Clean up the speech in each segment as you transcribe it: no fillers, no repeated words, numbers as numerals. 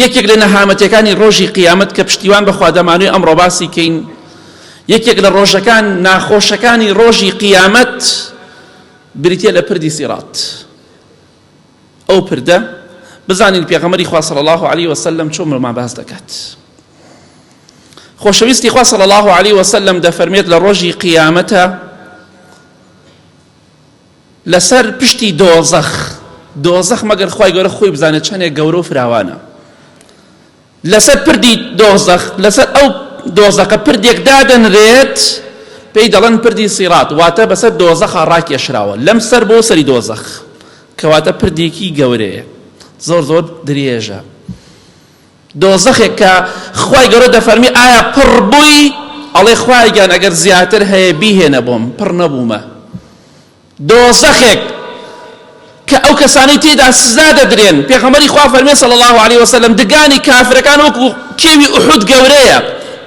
یەکێک لە نەهامەتیەکانی ڕۆژی قیامەت کە پشتیوان بەخوا دەمانوێ ئەمڕۆ باسی کەین یەکێک لە ڕۆژەکان ناخۆشەکانی ڕۆژی قیامەت بریتە لە پردی سیڕات ئەو پردە بزانین پێغەمبەری خوا صلی الله علیه وسلم چۆن مرۆمان باس دەکات خۆشەویستی خوا صلی الله علیه وسلم دەفەرمێت لە ڕۆژی قیامەتە لەسەر پشتی دۆزەخ، دۆزەخ مەگەر خوای گەورە خۆی بزانێت چەندێک گەورە و فراوانە، لەسەر پردی دۆزەخ، لەسەر ئەو دۆزەخە پردێک دادەنرێت پێی دەڵێن پردی سیڕات، واتە بەسەر دۆزەخا ڕاکێشراوە لەم سەر بۆ سەری دۆزەخ، کەواتە پردێکی گەورەیە زۆر زۆر درێژە. دۆزەخێک کە خوای گەورە دەفەرمی ئایا پڕ بووی؟ ئەڵێ خوایە گیان ئەگەر زیاتر هەیە بیهێنە بۆم پڕ نەبوومە. دۆزەخێک کە ئەو کەسانەی تێدا سزا دەدرێن پێغەمبەری خوا فەرمێ صلی الله علیه وسلم دگانی کافرەکان وەکو کێوی ئوحود گەورەیە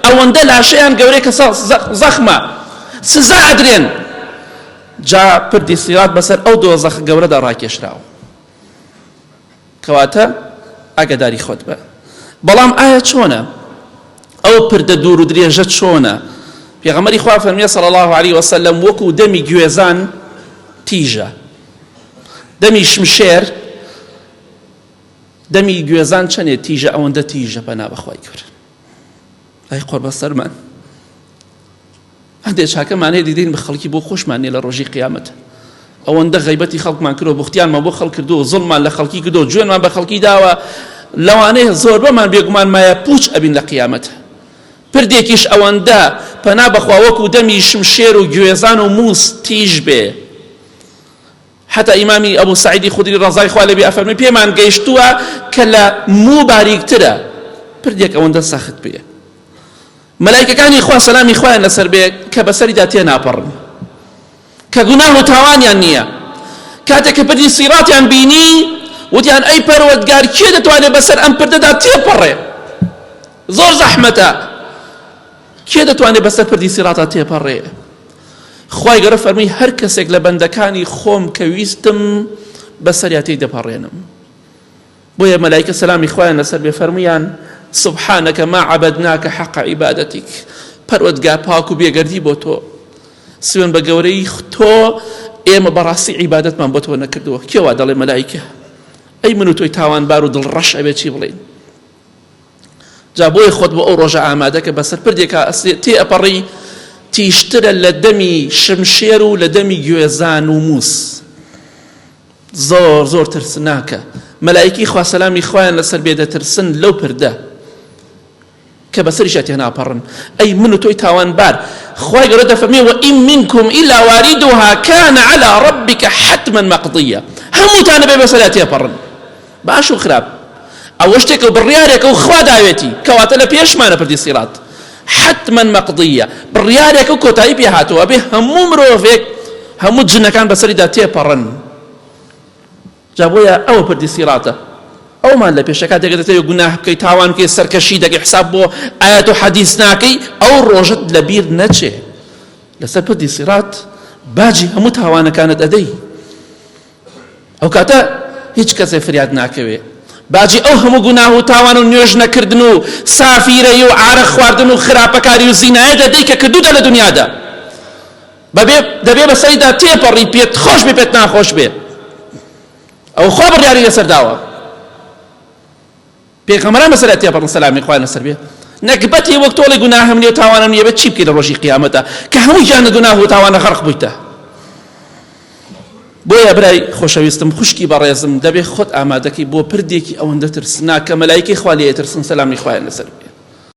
ئەوەندە لاشەیان گەورەیە کە زەخمە سزا ئەدرێن جا پردی سیرات بەسەر ئەو دۆزەخ گەورەدا ڕاکێشراوە کەواتە ئاگاداری خۆت بە. بەڵام ئایا چۆنە؟ ئەو پردە دوور و درێژە چۆنە؟ پێغەمبەری خوا فەرمیە صلی الله علیه وسلم وەکو دەمی گوێزان تیژە. دەمی شمشێر دەمی گوێزان چەنێ تیژە ئەوەندە تیژە پەنا بەخوای گەورە. ئەی قۆر بەسەرمان. هەندێ چاکەمان هەیە دەیدەین بە خەڵکی بۆ خۆشمان نیە لە ڕۆژی قیامەت ئەوەندە غەیبەتی خەڵکمان کردو بوختیانمان بۆ خەڵک کردو زوڵمان لە خەڵکی کردو جوێنمان بە خەڵکی داوە لەوانەیە زۆربەمان بێگومان مایە پوچ ئەبین لە قیامەت پردێکیش ئەوەندە پەنا بەخوا وەکو دەمی شمشێر و گوێزان و موس تیژ بێ حتا ئیمامی ئەبو سعیدی خودری ڕەزای خوا لێبێ ئەفەرمێ پێمان گەیشتووە کە لە موو باریکترە پردێک ئەوەندە سەخت بێ مەلایکەکانی خوا سەلامی خوایان لەسەر بێ کە بەسەریدا تێناپەڕن کە گوناه و تاوانیان نییە کاتێک کە پردی سیڕاتیان بینی وتیان ئەی پەروەردگار کێ دەتوانێت بەسەر ئەم پردەدا تێپەڕێ زۆر زەحمەتە کێ دەتوانێت بەسەر پردی سیڕاتا تێپەڕێ خوای گەورە فەرمی هەر کەسێک لە بەندەکانی خۆم کە ویستم بەسەریا تێی دەپەڕێنم بۆیە مەلایکە سەلامی خوایان لەسەر بێ فەرموویان، سبحانک ما عبدناک حق عبادتک، پەروەردگار پاک و بێگەردی بۆ تۆ، سوێن بە گەورەیی تۆ ئێمە بەڕاستی عیبادەتمان بۆ تۆ نەکردووە. کێ وا دەڵێ مەلایکە؟ ئەی من و تۆی تاوانبار و دڵڕەش ئەبێ چی بڵێین؟ جا بۆیە خۆت بۆ ئەو ڕۆژە ئامادەکە بەسەر پردێکا تێ ئەپەڕی تیژترە لە دەمی شمشێر و لە دەمی گوێزان و موس. زۆر زۆر ترسناکە مەلائیکی خوا سەلامی خوایان لەسەر بێ دەترسن لەو پردە کە بەسەریشا تێناپەڕن ئەی من و تۆی تاوانبار خوای گەورە دەفەرمێ وئین منکم ئیلا واردها کان علی ربک حتما مقضیە هەمووتان دەبێ بەسەریا تێپەڕن باش و خراپ ئەوە شتێکە و بڕیارێکە و خوا داوێتی کەواتە لە پێشمانە پردی سیڕات حتما مقضیە بڕیارێکە و کۆتایی پێ هاتووە بێ هەموو مرۆڤێک هەموو جنەکان بەسەریدا تێپەڕن جا بۆیە ئەوە پردی سیڕاتە ئەومان لە پێشە کاتێک دەتەوێت گوناه بکەی تاوان بکەی سەرکەشی دەکەی حساب بۆ ئاەت و حەدیث ناکەی ئەو ڕۆژت لەبیر نەچێ لەسەر پردی سیڕات باجی هەموو تاوانەکانت ئەدەی ئەو کاتە هیچ کەسێ فریاد ناکەوێ باجی ئەو هەموو گوناه و تاوان و نوێژ نەکردن و سافیرەی و عارەق خواردن و خراپەکاری و زینایە دەدەی کە کردوتە لە دنیادا بەبێ دەبێ بەسەریدا تێپەڕی پێت خۆش بێ پێت ناخۆش بێ ئەو خوا بڕیاری لەسەر داوە پێغەمبەران بەسەریا تێپەڕن سەلامی خوایان لەسەر بێ نەگبەتی وەک تۆڵی گوناهم نیە و تاوانم نیە بێت چی بکەی لە ڕۆژی قیامەتە کە هەموو گیان لە گوناه و تاوانە غەرق بوویتە بۆیە برای خۆشەویستم خوشکی بەڕێزم دەبێ خۆت ئامادەکەی بۆ پردێکی ئەوەندە ترسناک کە مەلایکەی خوا لێ ئەترسن سەلامی خوایان لەسەر بێ.